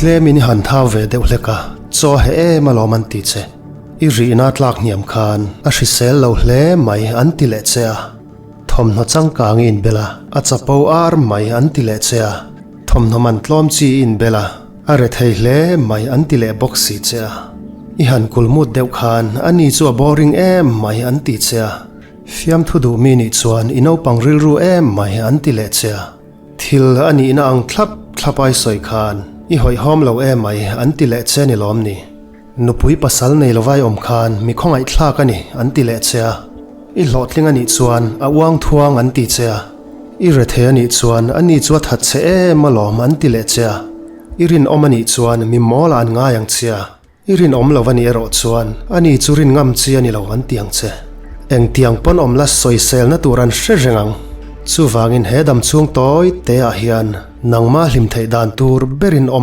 Tlemin i han thau ve deuh hlek a, chaw a heh em alawm an ti che. I rihna tlak hniam khan a hrisel lo hle mai an ti leh che a. Thawmhnaw changkang i inbel a, a chapo ar mai an ti leh che a. Thawmhnaw man tlawm chi i inbel a, a rethei hle mai an ti leh bawk si che a. I han kulmut deuh khan a ni chu a boring em mai an ti che a. Fiamthu duh mi nih chuan i naupang rilru em mai an ti leh che a. Thil a nihna ang thlap thlap ai sawi khan i hawihhawm lo em mai an ti leh che ni lawm ni. Nupui pasal nei lovai awm khan mi khawngaihthlak a ni an ti leh che a. I hlawhtling a nih chuan a uang thuang an ti che a. I rethei a nih chuan a ni chu a that che em alawm an ti leh che a. I rinawm a nih chuan mi mawl ah an ngai ang che a. I rinawm lo a nih erawh chuan ani chu rin ngam chi a ni lo an ti ang che. Engtiang pawn awm la sawiselna tur an hre reng ang. Chuvangin he dam chhung tawi te ah hian nangmah hlim theih dan tur berin awm ang.